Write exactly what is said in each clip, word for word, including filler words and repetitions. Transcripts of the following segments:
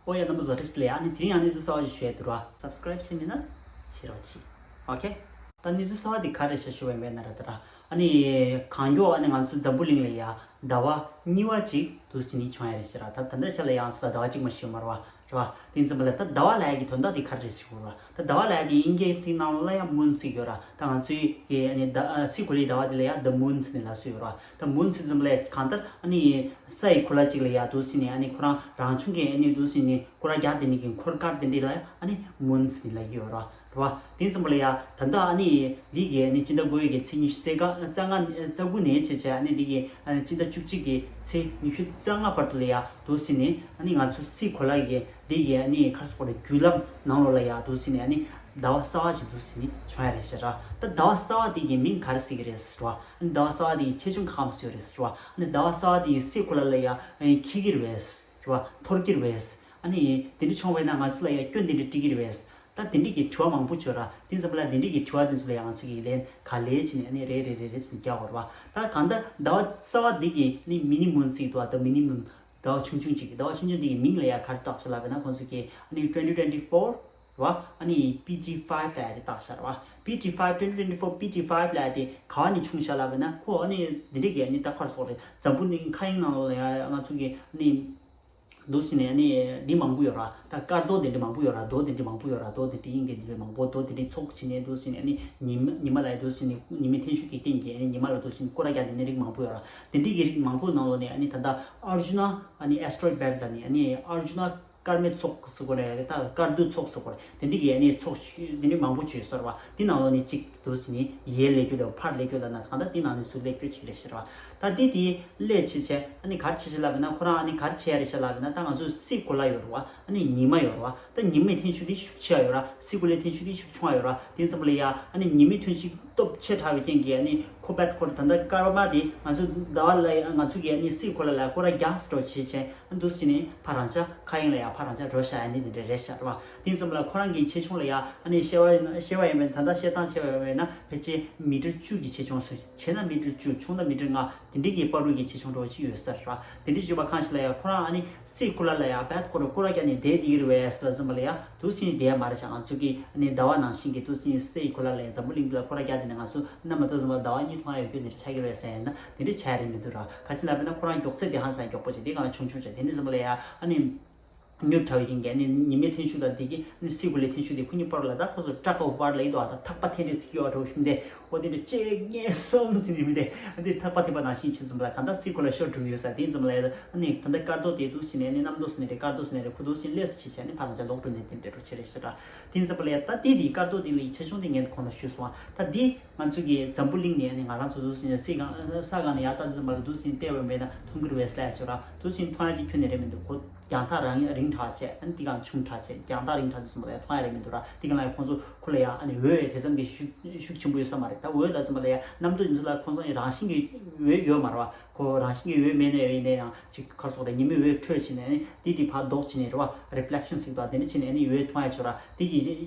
ཨོ་ཡ། རྣམ་པ་ཚོ་རེ་ཞིག་ལ་ཡ། ཨ་ནི་དེ་རིང་ཡང་གནས་ཚུལ་གསར་བ་ཞིག་ཞུ་ཡ་འདུག་ར། སབ་སི་ཀ་རེབ་བྱས་མེད་ན་བྱེད་རོགས་གྱིས། ཨོ་ཁེ། ད་གནས་ཚུལ་གསར་བ་འདི་ག་རེ་ཞིག་ཞུ་བ་ཡིན་པས་ན་ར། ད་ར་ཨ་ནི་གང་མགྱོགས་ཨ་ནི་ང་ཚོ་འཛམ་བུ་གླིང་ལ་ཡ་ཟླ་བ་གཉིས་པ་ཅིག་འདུག་སེ་ནི་བྱུང་ཡ་རེད་ཤག་ར། ད་ད་ལྟ་ཆ་ལ་ཡང་ཚོ་ད་ཟླ་བ་གཅིག་མ་ཞིག་ཡོད་མ་རེད་བ། རེད་བ། དེ་ཙམ་པ་ལ་ད་ཟླ་བ་ལབ་ཡ་གི་དོན་དག་དེ་ག་རེ་རེད་ཞུ་དགོས་རེད་བ། ད་ཟླ་བ་ལབ་ཡ་དེ་དབྱིན་སྐད་དེ་ནང་ལ་ཡ་མུན་ཟེར་གྱི་ཡོད་ར། ད་ང་ཚོའི་གི་ཨ་ནི་ཟླ་ཨ་སའི་གོ་ལའི་ཟླ་བ་དེ་ལ་ཡ་the moon ཟེར་ནས་ལབ་སྲོལ་ཡོད་ར། ད་མུན་ཟེར་ཙམ་པ་ལ་ཡ་གང་ལྟར་ཨ་ནི་སའི་གོ་ལ་གཅིག་ལ་ཡ་འདུག་སེ་ནི་ཨ་ནི་ཁོ་རང་རང་བྱུང་གི་ཨ་ནི་འདུག་སེ་ནི་སྐོར་ར་རྒྱག་དེ་འདྲ་གི་འཁོར་དཀར་དེ་འདྲ་ལ་ཡ་ཨ་ནི་མུན་ཟེར་ནས་ལབ་ཀྱི་ཡོད་ར། རེད་བ། དེ་ཙམ་པ་ལ་ཡ་ད་ལྟ་ཨ་ནི་འདི་གི་ཨ་ནི་སྤྱི་ཟླ་དགུ་པའི་གི་ཚེས་ཉི་ཤུ་རྩ་ལྔ་རྩ་ལྔ་རྩ་དགུ་ནས་བྱས་བྱས་ཨ་ནི་འདི་གི་ཨ་ནི་སྤྱི་ཟླ་བཅུ་གཅིག་གི་ཚེས་ཉི་ཤུ་རྩ་ལྔ་བར་དུ་ལ་ཡ་འདུག་སེ་ནི་ཨ་ནི་ང་ཚོ་སའི་གོ་ལ་གི་འདི་གི་ཨ་ནི་ག་རེ་ཟེར་དགོས་རེད། བརྒྱུད་ལམ་ནང་ལོགས་ལ་ཡ་འདུག་སེ་ནི་ཨ་ནི་ཟླ་བ་གསར་བ་ཞིག་འདུག་སེ་ནི་བྱུང་ཡ་རེད་ཤག་ར། ད་ཟླ་བ་གསར་བ་འདི་གི་མིང་ག་རེ་ཟེར་གི་རེད་ཟེར་བ། ཨ་ནི་ཟླ་བ་གསར་བ་འདི་གི་ཆེ་ཆུང་གང་ཟེར་གི་རེད་ཟེར་བ། ཨ་ནི་ཟླ་བ་གསར་བ་འདི་གི་སའི་གོ་ལ་ལ་ཡ་ཨ་ནི་འཁྱིལ་གི་རེད་ཟེར་བ། འཐོར་གི་རེད། ཨ་ནི་དེ་འདྲ་བྱུང་བས་ན་ང་ཚོ་ལ་ཡ་སྐྱོན་དེ་འདྲ་སྤྲད་ཀྱི་རེད་པས། ད་དེ་འདྲ་གི་དྲི་བ་མང་པོ་བྱོས་ར། དེ་ཙམ་པ་ལ་དེ་འདྲ་གི་དྲི་བ་དེ་ཚོ་ལ་ཡ་ང་ཚོ་གིས་ལན་ག་ལེ་བྱས་ནས་ཨ་ནི་རེ་རེ་རེ་རེ་བྱས་ནས་རྒྱག་དགོས་རེད་བ། ད་གང་ལྟར་ཟླ་བ་གསར་བ་འདི་གི་ཨ་ནི་མི་ནི་མུན་ཟེར་གྱི་འདུག་བ། ད་མི་ནི་མུན། ཟླ་བ་ཆུང་ཆུང་ཅིག་གི། ཟླ་བ་ཆུང་ཆུང་འདི་གི་མིང་ལ་ཡ་ག་རེ་བཏགས་ཤག་ལབ་པ་ན་ཁོང་ཚོ་གིས་ཨ་ནི་twenty twenty four ར། ཨ་ནི་པི་ཊི་ཕའིབ་ལབ་ཡ་དེ་བཏགས་ཤག་ར་བ། པི་ཊི་ཕའིབ། twenty twenty four པི་ཊི་ཕའིབ་ལབ་ཡ་དེ་ག་བ་ནས་བྱུང་ཤག་ལབ་པ་ན་ཁོ་ཨ་ནི་འདི་འདྲ་གི་ཨ་ནི་ད་ག་རེ་ཟེར་དགོས་རེད། འཛམ་བུ་གླིང་མཁའ་དབྱིངས་ནང་ལོགས་ལ་ཡ་ང་ཚོ་གི་ཨ་ནི་འདུག་སེ་ནས་ཨ་ནི་འདི་མང་པོ་ཡོད་ར། ད་སྐར་རྡོ་དེ་འདྲ་མང་པོ་ཡོད་ར། རྡོ་དེ་འདྲ་མང་པོ་ཡོད་ར། རྡོ་དེ་འདྲ་དབྱིངས་དེ་འདྲ་མང་པོ། རྡོ་དེ་འདྲ་ཚོགས་བྱས་ནས་འདུག་སེ་ནས་ཨ་ནི་ཉི་མ་ཉི་མ་ལ་འདུག་སེ་ནས་ཉི་མའི་ཐན་ཤུགས་ཀྱི་རྐྱེན་གྱིས་ཨ་ནི་ཉི་མ་ལ་འདུག་སེ་ནས་སྐོར་ར་རྒྱག་དེ་འདྲ་རིགས་མང་པོ་ཡོད་ར། དེ་འདྲ་གི་རིགས་མང་པོ་ནང་ལོགས་ནས་ཨ་ནི་ད་ལྟ་ཨར་ཇུ་ན་ཨ་ནི་ཨེ་སི་ཊོ་རོ་ཡིཌ་བེལ་ཊི་ལ་ནི་ཨ་ནི་ཨར་ཇུ་ན་སྐར་མའི་ཚོགས་ཟེར་དགོས་རེད། ད་སྐར་རྡོའི་ཚོགས་ཟེར་དགོས་རེད། དེ་འདྲ་གི་ཨ་ནི་ཚོགས་ཤིག་དེ་འདྲ་མང་པོ་བྱས་སོང་ར་བ། དེ་ནང་ལོགས་ནས་གཅིག་འདུག་སེ་ནི་ཡར་སླེབས་རྒྱུ་དང་ཕར་སླེབས་རྒྱུ་ལབ་ན་གང་ལྟར་དེ་ནང་ནས་ཚུར་སླེབས་རྒྱུ་ཅིག་རེད་ཤག་ར་བ། ད་དེ་དེ་སླེབས་བྱས་བྱས་ཨ་ནི་ག་རེ་བྱས་བྱས་ལབ་པ་ན། ཁོ་རང་ཨ་ནི་ག་རེ་བྱས་ཡ་རེད་ཤག་ལབ་པ་ན། ད་ང་ཚོ་སའི་གོ་ལ་ཡོད་རེད་བ། ཨ་ནི་ཉི་མ་ཡོད་རེད་བ། ད་ཉི་མའི་ཐན་ཤུགས་དེ་ཤུགས་ཆེ་བ་ཡོད་ར། སའི་གོ་ལའི་ཐན་ཤུགས་དེ་ཤུགས་ཆུང་བ་ཡོད་ར། དེ་ཙམ་པ་ལ་ཡ་ཨ་ནི་ཉི་མའི་ཐན་ཤུགས་སྟོབས་ཆེ་དྲགས་པའི་རྐྱེན་གྱིས་ཨ་ནི་ཁོ་བད་ཁོ་ར་ད་ལྟ་སྐར་མ་དེ་ང་ཚོ་ཟླ་བ་ལ་ཡ་ང་ཚོ་གི་ཨ་ནི་སའི་གོ་ལ་ལ་སྐོར་ར་རྒྱག་འགྲོ་བྱས་བྱས་འདུག་སེ་ནི་ཕར་རང་ཆ་མཁའ་དབྱིངས་ལ་ཡ་ཕར་རང་ཆ་འགྲོ་ཤག་ཨ་ནི་དེ་འདྲ་རེད་ཤག་ར་བ། དེ་ཙམ་ལ་ཁོ་རང་གི་ཆེ་ཆུང་ལ་ཡ་ཨ་ནི་བཤད་པ་ཡིན་བཤད་པ་ཡིན་པས་ད་ལྟ་བཤད་སྟངས་བཤད་པ་ཡིན་པས་ན་ཕལ་ཆེར་མི་ཊར་བཅུ་གི་ཆེ་ཆུང་སུ་ཆེ་ན་མི་ཊར་བཅུ་ཆུང་ན་མི་ཊར་ལྔ་དེ་འདྲའི་གི་བར་དུ་གི་ཆེ་ཆུང་འདྲ་བོ་ཅིག་ཡོད་ས་རེད་བ། དེ་འདྲའི་བརྗོད་པ་གང་ཞིག་ལ་ཡ་ཁོ་རང་ཨ་ནི་སའི་གོ་ལ་ལ་ཡ་བད་ཁོ་ར་སྐོར་ར་རྒྱག་ནས་བསྡད་བསྡད་ཀྱི་རེད་བས་ཟེར་ཙམ་པ་ལ་ཡ་འདུག་སེ་ནི་བསྡད་ཡ་མ་རེད་ཤག་ང་ཚོ་གི་ཨ་ནི་ཟླ་བ་ནང་བཞིན་གྱི་འདུག་སེ་ནི་སའི་གོ་ལ་ལ་ཡ་འཛམ་བུ་གླིང་འདི་ལ་སྐོར་ར་རྒྱག་བསྡད་ནས་ང་ཚོ་གནམ་ལ་ལྟོས་ཙམ་པ་ཟླ་བ་གཉིས་མཐོང་ཡ་ཡོད་རྒྱུ་འདི་འདྲ་ཆགས་ཀྱི་རེད་ཟེར་ཡ་ཡིན་ན་དེ་འདྲ་ཆགས་རེད་མི་འདུག་ར། ག་ཅི་ལབ་པ་ན་ཁོ་རང་མགྱོགས་ཚད་དེ་ཧང་སང་མགྱོགས་པོ་བྱས་དེ་གང་ལ་ཆུང་ཆུང་བྱས་དེ་འདྲ་ཙམ་པ་ལ་ཡ་ཨ་ནི། མྱུར་དྲགས་པའི་རྐྱེན་གྱིས་ནི་ཉི་མའི་ཐན་ཤུགས་དང་དེ་གི་ནི་སའི་གོ་ལའི་ཐན་ཤུགས་དེ་ཁོ་གཉིས་བར་ལ་ད་ཁོ་ཚོ་tug of war ལབ་ཀྱི་འདུག་ཨ། ད་ཐག་པ་འཐེན་རེས་ཟེར་གྱི་ཡོད་འགྲོ་ཞིག་མི་འདུག་འོ་དེ་འདྲ་གཅིག་གཉིས་གསུམ་ཟེར་ནས་མི་འདུག་ཨ་དེ་ཐག་པ་འཐེན་པ་ནང་བཞིན་བྱས་ཙམ་པ་ལ་གང་ལྟར་སའི་གོ་ལ་ཤོར་འགྲོ་གི་ཡོད་ས། དེ་ཙམ་པ་ལ་ཨ་ནི་ད་ལྟ་སྐར་རྡོ་དེ་འདུག་སེ་ནས་ནི་གནམ་རྡོ་ཟེར་ནས་རེད། སྐར་རྡོ་ཟེར་ནས་རེད། ཁོ་འདུག་སེ་སླེབས་སུ་བྱས་བྱས་ནི་ཕར་ལ་ལོག་འགྲོ་ནས་དེ་འདྲ་འགྲོ་བྱས་རེད་ཤག་ར། དེ་ཙམ་པ་ལ་ད་དེ་དེའི་སྐར་རྡོ་དེ་ལ་ཡི་ཆེ་ཆུང་དེ་ངས་གོང་ལ་ཞུས་སོང་ཨ། ད་དེ་ང་ཚོ་གི་འཛམ་བུ་གླིང་ནས་ནི་ང་རང་ཚོ་འདུག་སེ་ནས་ས་སྒང་ས་སྒང་ནས་ཡར་ལྟ་དུས་ཙམ་པ་ལ་འདུག་སེ་ནས་བལྟས་པ་མེད་ན་མཐོང་གི་རེད་པས་ལབ་ཡ་ཅིག་ར། འདུག་སེ་ནས་མཐོང་ཡ་ཅིག་ཁྱོན་ནས་རེད་མི་འདུག་ཁོ་རྒྱང་ཐག་རིང་རིང་དྲགས་བྱས་ཨ་ནི་དེ་གང་ཆུང་དྲགས་བྱས་རྒྱང་ཐག་རིང་དྲགས་དུས་ཙམ་པ་ལ་ཡ་མཐོང་ཡ་རེད་མི་འདུག་ར། དེ་གང་ལ་ཡ་ཁོང་ཚོ་ཁོ་ལ་ཡ་ཨ་ནི་འོད་དེ་ཙམ་གྱི་ཤུགས་ཤུགས་ཆེན་པོ་ཡོད་ས་མ་རེད། ད་འོད་ལ་ཙམ་པ་ལ་ཡ་གནམ་རྡོ་ཡིན་ཚུལ་ལ་ཁོང་ཚོ་ཡི་རང་བཞིན་གྱི་འོད་ཡོད་མ་རེད་བ། ཁོ་རང་བཞིན་གྱི་འོད་མེད་ནའི་ཡིན་ནའི་ཡང་ཅིག་ག་རེ་ཟེར་དགོས་རེད། ཉི་མའི་འོད་འཕྲོས་བྱས་ནས་ཨ་ནི་དེ་དེ་ཕར་ལྡོག་བྱས་ནས་རེད་བ། རི་ཕི་ལེག་ཤན་ཟེར་གྱི་འདུག་དེ་འདྲ་བྱས་ནས་ཨ་ནི་འོད་མཐོང་ཡ་ཅིག་ཡོད་ར། དེ་གི་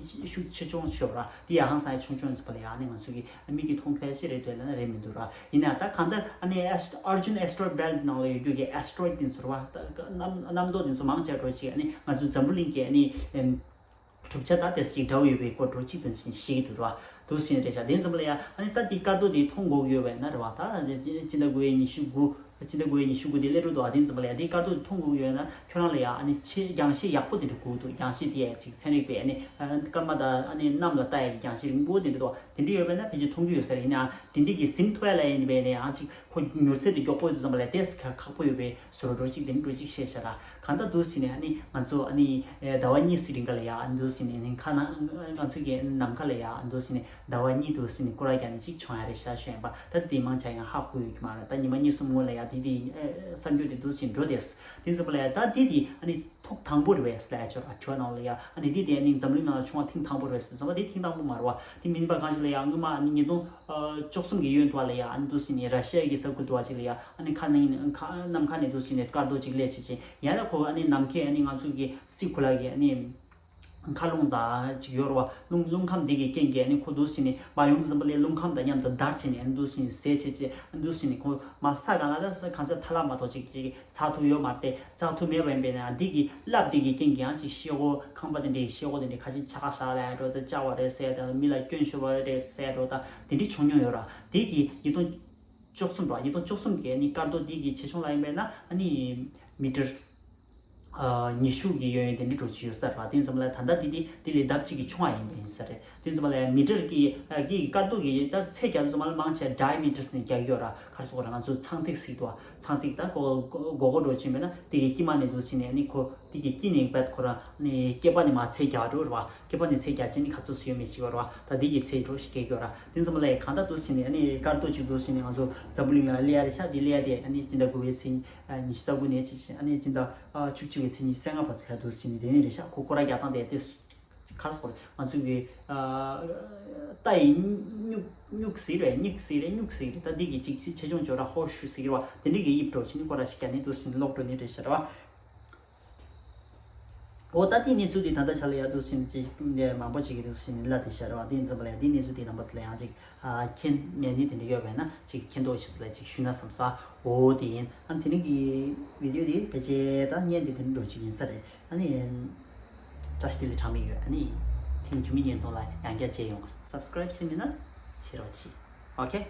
ཤུགས་ཆེ་ཆུང་ཅིག་ཡོད་ར། དེ་ཡ་ཧང་སང་ཡ་ཆུང་ཆུང་ཡིན་ཚུལ་ལ་ཡ་ཨ་ནི་ང་ཚོ་གི་མིག་གིས་མཐོང་ཐུབ་ཡ་ཅིག་རེད་འདོད་ལབ་ན་རེད་མི་འདུག་ར། ཡིན་ན་ད་གང་ལྟར་ཨ་ནི་ཨར་ཇུན་ཨེ་སི་ཊོ་རོ་ཡིཌ་བེལ་ཊི་ནང་ལ་ཡོད་རྒྱུ་གི་ཨེ་སི་ཊོ་རོ་ཡིཌ་དེ་ཚོ་རེད་བ། ད་གནམ་གནམ་རྡོ་དེ་ཚོ་མང་ཆེ་འགྲོ་ཅིག་ཨ་ནི་ང་ཚོའི་འཛམ་བུ་གླིང་གི་ཨ་ནི་ཨེམ་གྲུབ་ཆ་ད་དེ་ཞིག་འདྲ་བོ་ཡོད་པའི་སྐོར་འགྲོ་ཅིག་དང་ཞིག་ཞིག་འདུག་ར། འདུག་སེ་རེད་ཤག་དེ་ཙམ་པ་ལ་ཡ་ཨ་ནི་ད་དེ་སྐར་རྡོ་དེ་མཐོང་དགོས་ཀྱི་ཡོད་པས་ན་རེད་བ། ད་སྤྱི་ཟླ་དགུ་པའི་ཉི་ཤུ་དགུ་སྤྱི་ཟླ་དགུ་པའི་ཉི་ཤུ་དགུ་དེ་སླེབས་འགྲོ་འདུག་བ། དེ་ཙམ་པ་ལ་ཡ་དེ་སྐར་རྡོ་དེ་མཐོང་དགོས་ཀྱི་ཡོད་ན་ཁྱོད་རང་ལ་ཡ་ཨ་ནི་ཆེས་རྒྱང་ཤེལ་ཡག་པོ་དེ་འདྲ་དགོས་འདུག་རྒྱང་ཤེལ་དེ་ཡ་ཅིག་ཚན་རིག་པས་ཨ་ནི་སྐར་མ་དང་ཨ་ནི་གནམ་ལ་ལྟ་ཡ་གི་རྒྱང་ཤེལ་རིང་པོ་དེ་འདྲ་འདུག་བ། དེ་འདྲ་ཡོད་པས་ན་ཕལ་ཆེར་མཐོང་རྒྱུ་ཡོད་ས་རེད། ཡིན་ནའང་དེ་འདྲ་གི་ཟིན་ཐུབ་ཡ་ལ་ཡིན་པས་ན་ཡང་ཅིག་ཁོ་མྱུར་ཚད་དེ་མགྱོགས་པོ་ཡོད་ཙམ་པ་ལ་ཏོག་ཙམ་ཁག་པོ་ཡོད་པའི་བཟོ་འདྲ་ཅིག་དེ་འདྲ་ཅིག་བཤད་ཤག་ར། གང་ལྟར་འདུག་སེ་ནས་ཨ་ནི་ང་ཚོ་ཨ་ནི་ཟླ་བ་གཉིས་ཙམ་རིང་ག་ལ་ཡ་ཨ་ནི་འདུག་སེ་ནས་ནི་ཁ་ན་ང་ཚོའི་གི་ནམ་མཁའ་ལ་ཡ་ཨ་ནི་འདུག་སེ་ནས་ཟླ་བ་གཉིས་འདུག་སེ་ནས་སྐོར་ར་རྒྱག་ནས་ཅིག་བྱུང་ཡ་རེད་ཤག་ཞུས་པ། ད་དེ་མང་ཆེ་ཡང་ཧ་གོ་ཡོད་ཀྱི་མ་རེད། ད་ཉི་མ་གཉིས་གསུམ་སྔོན་ལ་ཡ་དེ་དེ་གསར་འགྱུར་དེ་འདུག་སེ་འགྲོ་བསྡད་སོང་། དེ་ཙམ་པ་ལ་ཡ་ད་དེ་དེ་ཨ་ནི་ཐོག་དང་པོ་རེད་པས་ལབ་ཡ་ཅིག་ཡོད་ར། དྲི་བ་ནང་ལ་ཡ་ཨ་ནི་དེ་དེ་ཨ་ནི་འཛམ་གླིང་ནང་ལ་བྱུང་བ་ཐེངས་དང་པོ་རེད་ཟེར་སོང་བ། དེ་ཐེངས་དང་པོ་མ་རེད་བ། དེ་མིན་པ་གང་ཞིག་ལ་ཡ་སྔོན་མ་ཨ་ནི་ཉིས་སྟོང་བཅུ་གསུམ་གྱི་གཡོན་དུ་བ་ལ་ཡ་ཨ་ནི་འདུག་སེ་ནས་ར་ཤི་ཡ་གི་ས་ཁུལ་དུ་བ་ཅིག་ལ་ཡ་ཨ་ནི་ཁ་ནང་ཁ་ནམ་མཁའ་ནས་འདུག་སེ་ནས་སྐར་རྡོ་ཅིག་སླེབས་བྱས་བྱས་ཡ་ད་ཁོ་ཨ་ནི་ནམ་མཁའི་ཨ་ནི་ང་ཚོ་གི་སའི་གོ་ལ་གི་ཨ་ནི་ མཁའ་རླུང་དང་ཅིག་ཡོད་རེད་བ། རླུང་རླུང་ཁམས་འདི་གི་རྐྱེན་གྱིས་ཨ་ནི་ཁོ་འདུག་སེ་ནི་མར་ཡོང་དུས་ཙམ་པ་ལས་རླུང་ཁམས་དང་མཉམ་དུ་བརྡར་བྱས་ནས་ཨ་ནི་འདུག་སེ་ནི་ཟས་བྱས་བྱས་ཨ་ནི་འདུག་སེ་ནི་ཁོ་མར་ས་སྒང་ལ་ད་གང་ས་ཐལ་བ་མ་གཏོགས་ཅིག་ཅིག་ཚགས་ཐུབ་ཡོད་མ་རེད་དེ། ཚགས་ཐུབ་མེད་པ་ཡིན་པས་ན་འདི་གི་རླབས་འདི་གི་རྐྱེན་གྱིས་ཡང་ཅིག་ཤེལ་སྒོ་ཁང་པ་དེ་འདྲའི་ཤེལ་སྒོ་དེ་འདྲའི་ཁ་ཤས་ཆག་ཤག་ལ་འགྲོ་ད་བཅག་པ་རེད་ཟེར་ད་མི་ལ་སྐྱོན་ཤོར་བ་རེད་ཟེར་འགྲོ་ད་དེ་འདྲའི་བྱུང་མྱོང་ཡོད་ར། དེ་གི་ཉིས་སྟོང་བཅུ་གསུམ་ར། ཉིས་སྟོང་བཅུ་གསུམ་གི་ཨ་ནི་སྐར་རྡོ་འདི་གི་ཆེ་ཆུང་ལ་ཡིན་པས་ན་ཨ་ནི་མི་ཊར་ཨ་ཉི་ཤུ་གི་ཡོན་ཡོན་དེ་འདྲ་འགྲོ་གི་ཡོད་ས་རེད་བ། དེ་ཙམ་ལ་ད་ལྟ་འདི་འདི་འདི་ལས་ལྡབ་གཅིག་གི་ཆུང་བ་ཡིན་པ་ཡིན་ས་རེད། དེ་ཙམ་ལ་མི་ཊར་གི་ཨ་གི་སྐར་རྡོ་གི་ད་ཚད་རྒྱག་དུས་ཙམ་ལ་མང་ཆེ་ཌའི་མི་ཊར་ནས་རྒྱག་གི་ཡོད་ར། ག་རེ་ཟེར་དགོས་རེད། ང་ཚོ་ཚངས་ཐིག་ཟེར་གི་འདུག་བ། ཚངས་ཐིག་ད་གོ་གོ་གོ་འགྲོ་ཕྱིན་པས་ན་དེ་གི་དཀྱིལ་མ་ནས་འདུག་ཕྱིན་ནས་ཨ་ནི་ཁོ་དེ་གི་དཀྱིལ་ནས་བད་ཁོ་ར་ཨ་ནི་སྐེད་པ་ནས་མར་ཚད་རྒྱག་འགྲོ་རེད་བ། སྐེད་པ་ནས་ཚད་རྒྱག་ཅིག་ནི་ག་ཚོད་ཡོད་མེད་ཅིག་ཡོད་རེད་བ། ད་འདི་གི་ཚད་འགྲོ་ཞིག་སྐྱེ་གི་ཡོད་ར། དེ་ཙམ་ལ་གང་ལྟར་འདུག་ཕྱིན་ནས་ཨ་ནི་སྐར་རྡོ་གཅིག་འདུག་ཕྱིན་ནས་ང་ཚོ་འཛམ་བུ་གླིང་ལ་སླེབས་ཡ་རེད་ཤག་འདི་སླེབས་ཡ་དེ་ཨ་ནི་སྤྱི་ཟླ་དགུ་པའི་ཚེས་ཉི་ཤུ་རྩ་དགུ་ནས་ཅིག་ཨ་ནི་སྤྱི་ཟླ་བཅུ་གཅིག་པའི་ཚེས་ཉི་ཤུ་རྩ་ལྔ་བར་དུ་ལ་འདུག་ཕྱིན་ནས་དེ་ནས་རེད་ཤག་ཁོ་སྐོར་ར་རྒྱག་སྟངས་དེ་དེ་ག་རེ་ཟེར་དགོས་རེད། ང་ཚོ་གི་ཨ་རྟ་ཡི་སྨྱུག་སྨྱུག་ཟེར་རེད། སྨྱུག་ཟེར་རེད། སྨྱུག་ཟེར་རེད། ད་འདི་གི་གཅིག་ཆེ་ཆུང་ཅོག་ར་ཧོར་ཤུ་ཟེར་གི་རེད་བ། དེ་འདྲ་གི་དབྱིབས་འགྲོ་ཕྱིན་ནས་སྐོར་ར་ཞིག་རྒྱག་ནས་འདུག་ཕྱིན་ནས་ལོག་འགྲོ་ནི་རེད་ཤག་རེད་བ། འོ་ད་དེའི་གནས་ཚུལ་དེ་ད་ལྟ་ཆ་ལ་ཡ་འདུག་ཕྱིན་ཅིག་འདི་མང་པོ་ཅིག་གིས་འདུག་ཕྱིན་གླ་དེ་ཤར་བ་དེ་འཛིན་པ་ལ་ཡ་དེའི་གནས་ཚུལ་དེ་རྣམ་པ་ཚོ་ལ་ཡང་ཅིག་མཁྱེན་མེད་ནི་དེ་འདྲ་ཡོད་པས་ན་ཅིག་མཁྱེན་རྟོགས་ཆེད་དུ་ལ་ཅིག་ཞུས་ན་བསམ་ས། འོ་དེ་ཡིན། ཨ་དེ་རིང་གི་བི་ཌི་ཡོ་དེ་ཕལ་ཆེར་ད་བརྙན་དེ་དེ་འདྲ་འགྲོ་ཅིག་ཡིན་ས་རེད། ཨ་ནི་བཀྲ་ཤིས་བདེ་ལེགས་གྲངས་མེད་ཡོད། ཨ་ནི་ཐེངས་རྗེས་མའི་བརྙན་ཐུང་ལ་ཡང་བསྐྱར་མཇལ་ཡོང་། སབ་སི་ཀ་རེབ་བྱས་མེད་ན་བྱེད་རོགས་གྱིས། ཨོ་ཁེ།